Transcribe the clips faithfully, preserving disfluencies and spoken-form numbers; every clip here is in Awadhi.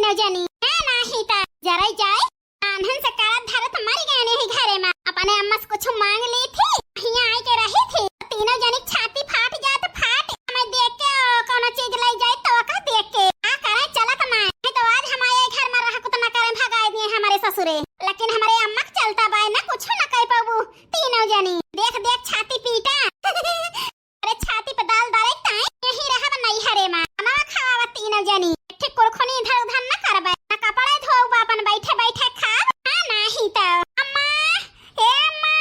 तीनों जनी। है नाही त जरई जाए। आन्हन से करत धरत मर गए नहीं घरे मा। अपने अम्मा से कुछ मांग ली थी, हियाँ आए के रही थी। तीनों जनी छाती फाट जात फाट। हमें देख के ओ, कौनो चीज लाई जाए तो का देख के। का करे चलत माए। नहीं तो आज हमारे घर मा रह कुछ न करे भगाए दिए हमारे ससुरे। लेकिन हमारे अम्मा के चलता बाय ना कुछ न कह पाबू। तीनों जनी देख देख छाती पीटा। अरे छाती पे दाल डारे ताई यही रहब नैहरे मा। अम्मा खवावा तीनों जनी। एक ठे कुरखुनी इधर उधर न करबे, न कपड़े धोब, अपन बैठे बैठे खाब। हाँ नाही तो। अम्मा, ए अम्मा।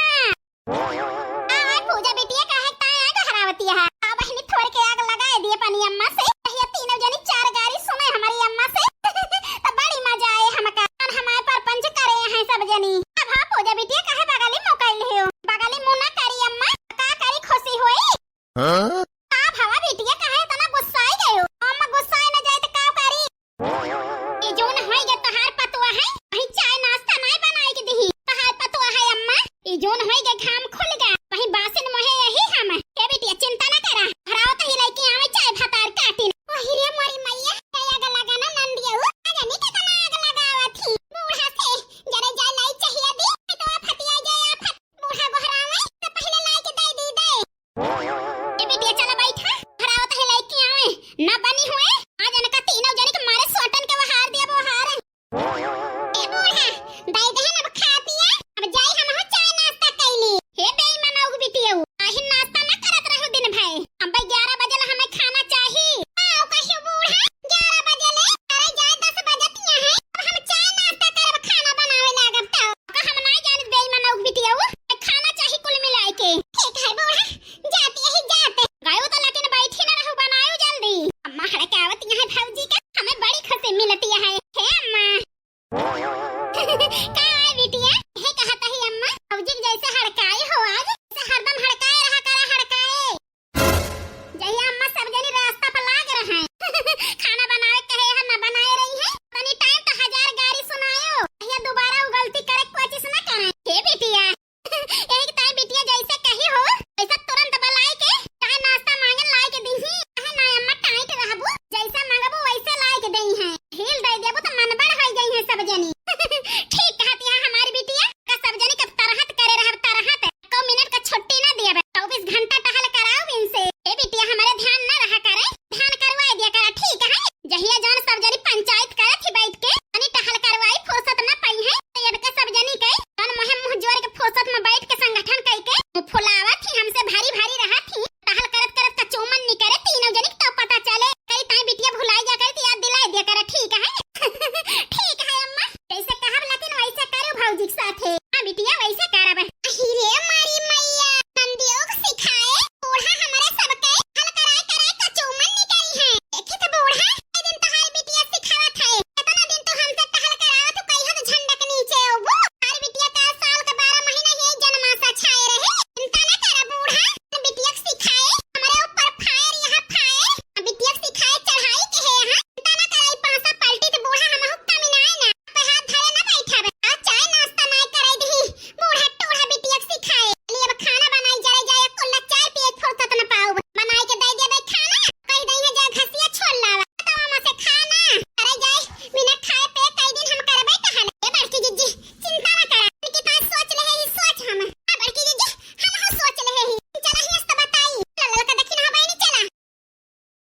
आ, आ, पूजा बिटिया काहे ताई आ गहरावती है? आ बहिनी थोड़ के आग लगाए दिए पानी अम्मा से। कहिया तीनों जनी चार गारी सुने हमारी अम्मा से। तो बड़ी मजा आए हमका। हमारे परपंच करे हैं सब जनी। अब हाँ पूजा बिटिया काहे बगली मुँह कैले हो? बगली मुँह ना करी अम्मा, का करी खुशी होई? हाँ? का भवा बिटिया काहे इतना गुस्साई गयो? अम्मा गुस्साए न जाए तो का करी? ये जौन होई गए तोहार पतुआ है,